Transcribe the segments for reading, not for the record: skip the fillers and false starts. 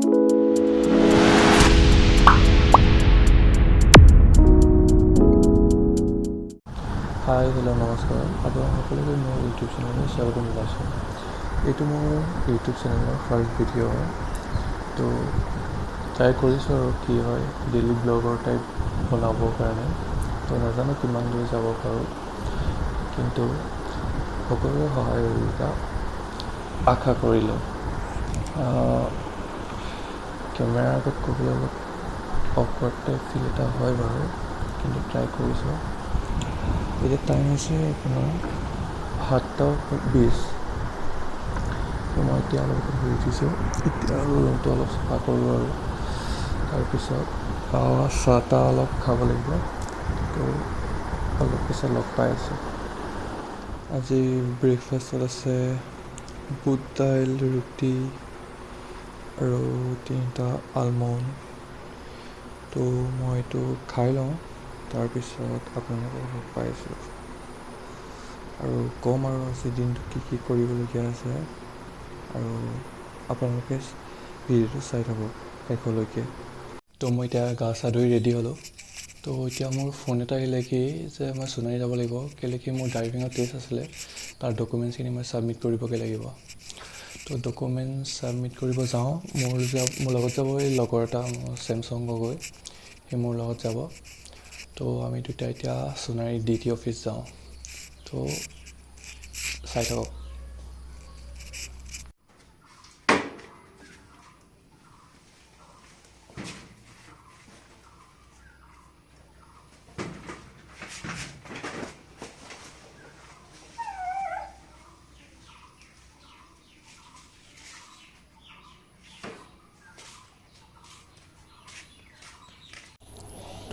হাই, hello', নমস্কাৰ, আপোনালোক সকলোকে মোৰ ইউটিউব চেনেললৈ স্বাগতম জনাইছোঁ। এইটো মোৰ ইউটিউব চেনেলৰ ফাৰ্ষ্ট ভিডিঅ' হয়। তো ট্ৰাই কৰিছোঁ আৰু কি হয়, ডেইলি ব্লগৰ টাইপ বনাবৰ কাৰণে। তো নাজানো কিমান দূৰ যাব পাৰোঁ, কিন্তু সকলোৰে সহায় সহযোগিতা আশা কৰিলোঁ। কেমেৰাৰ আগত ক'বলৈ অলপ অকৱাৰ্ড টাইপ ফিল এটা হয় বাৰু, কিন্তু ট্ৰাই কৰিছোঁ। এতিয়া টাইম হৈছে আপোনাৰ 7:20। তো মই এতিয়া অলপ আগত শুই উঠিছোঁ। এতিয়া আৰু ৰুমটো অলপ চাফা কৰোঁ আৰু তাৰপিছত চাহ তাহ অলপ খাব লাগিব। তো অলপ পিছত লগ পাই আছোঁ। আজি ব্ৰেকফাষ্টত আছে বুট দাইল, ৰুটি আৰু 3টা আলমণ্ড। তো মই এইটো খাই লওঁ, তাৰপিছত আপোনালোকক লগ পাই আছোঁ আৰু ক'ম আৰু আজি দিনটো কি কি কৰিবলগীয়া আছে, আৰু আপোনালোকে ভিডিঅ'টো চাই থাকক শেষলৈকে। তো মই এতিয়া গা চা ধুই ৰেডি হ'লোঁ। তো এতিয়া মোৰ ফোন এটা আহিলে কি যে মই সোণাৰী যাব লাগিব, কেলৈ কি মোৰ ড্ৰাইভিঙৰ টেষ্ট আছিলে, তাৰ ডকুমেণ্টছখিনি মই ছাবমিট কৰিবগৈ লাগিব। তো ডকুমেণ্টছ ছাবমিট কৰিব যাওঁ। মোৰ লগত যাব এই লগৰ এটা, চেমচং গগৈ, সি মোৰ লগত যাব। তো আমি দুটা এতিয়া সোণাৰী ডি টি অফিচ যাওঁ। তো চাই থাকক।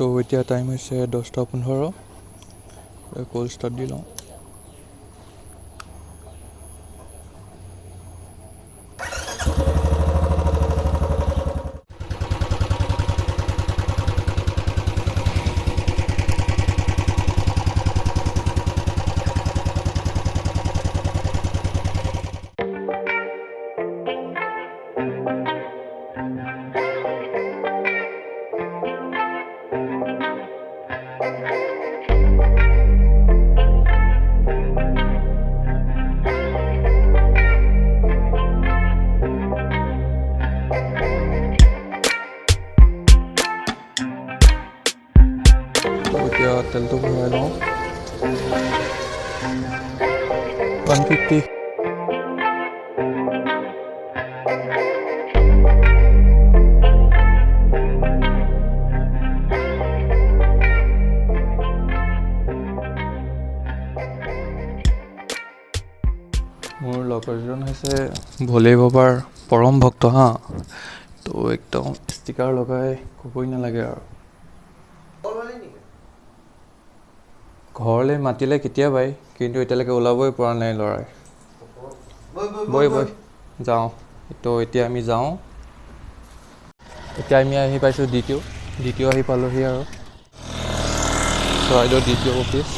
তো এতিয়া টাইম হৈছে 10:15। কল ষ্টাৰ্ট দি লওঁ। এতিয়া তেলটো ভৰাই লওঁ, 150। মোৰ লগৰজন হৈছে ভোলে বাবাৰ পৰম ভক্ত হা, তো একদম ষ্টিকাৰ লগাই ক'বই নালাগে আৰু। ঘৰলৈ মাতিলে কেতিয়াবাই, কিন্তু এতিয়ালৈকে ওলাবই পৰা নাই ল'ৰাই। বৈ বৈ যাওঁ। তো এতিয়া আমি যাওঁ। এতিয়া আমি আহি পাইছোঁ দ্বিতীয় আহি পালোহি আৰু চৰাইদেউ দ্বিতীয় অফিচ।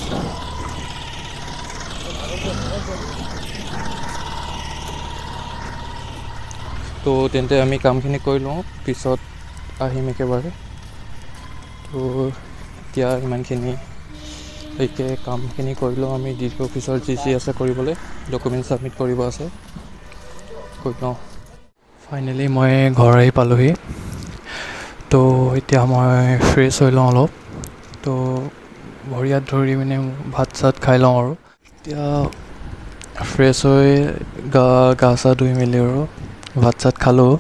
তো তেন্তে আমি কামখিনি কৰি লওঁ, পিছত আহিম একেবাৰে। তো এতিয়া ইমানখিনি লৈকে কামখিনি কৰি লওঁ আমি। ডি টি অফিচৰ যি যি আছে কৰিবলৈ, ডকুমেণ্ট ছাবমিট কৰিব আছে, কৰি লওঁ। ফাইনেলি মই ঘৰ আহি পালোহি। তো এতিয়া মই ফ্ৰেছ হৈ লওঁ অলপ। তো ভৰি হাত ধৰি মানে ভাত চাত খাই লওঁ আৰু এতিয়া ফ্ৰেছ হৈ গা চা ধুই মেলি আৰু ভাত চাত খালোঁ।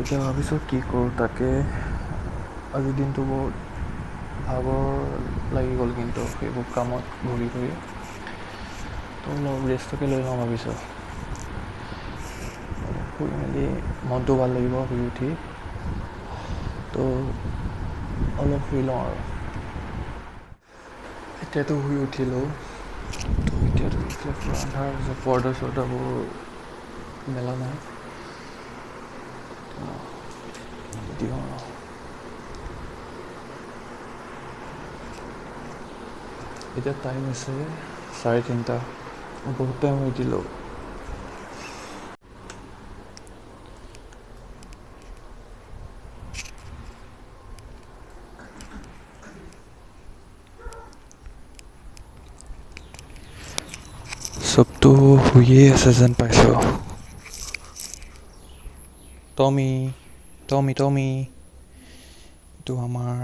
এতিয়া ভাবিছোঁ কি কৰোঁ তাকে। আজিৰ দিনটো বহুত ভাগৰ লাগি গ'ল কিন্তু সেইবোৰ কামত ঘূৰি ঘূৰি। তো অলপ ৰেষ্টকে লৈ লওঁ ভাবিছোঁ। শুই মেলি মনটো ভাল লাগিব শুই উঠি। তো অলপ শুই লওঁ আৰু। এতিয়াতো শুই উঠিলোঁ। তো এতিয়াতো এইফালে পূৰা আন্ধাৰ হৈছে, পৰ্দা চৰ্দাবোৰ মেলা নাই। দিওঁ আৰু। এতিয়া টাইম হৈছে 3:30, বহুত টাইম হৈ দিলোঁ। চবটো শুইয়ে আছে যেন পাইছোঁ। টমি টমি টমি, এইটো আমাৰ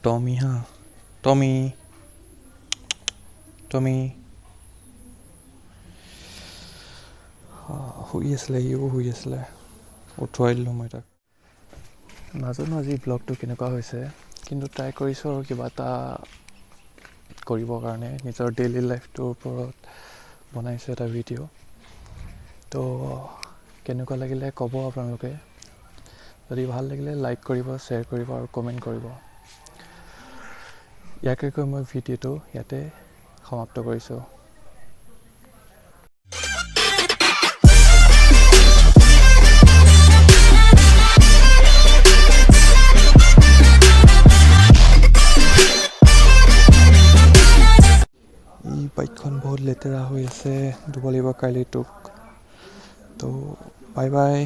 টমি। হা টমি টমি শুই আছিলে, সিও শুই আছিলে, উঠুৱাই দিলোঁ মই তাক। নাজানো আজি ব্লগটো কেনেকুৱা হৈছে, কিন্তু ট্ৰাই কৰিছোঁ আৰু কিবা এটা কৰিবৰ কাৰণে। নিজৰ ডেইলি লাইফটোৰ ওপৰত বনাইছোঁ এটা ভিডিঅ'। তো কেনেকুৱা লাগিলে ক'ব আপোনালোকে। যদি ভাল লাগিলে লাইক কৰিব, শ্বেয়াৰ কৰিব আৰু কমেণ্ট কৰিব। ইয়াকে কৈ মই ভিডিঅ'টো ইয়াতে সমাপ্ত কৰিছোঁ। ই বাইকখন বহুত লেতেৰা হৈ আছে, ধুব লাগিব কাইলৈ তোক। তো বাই বাই।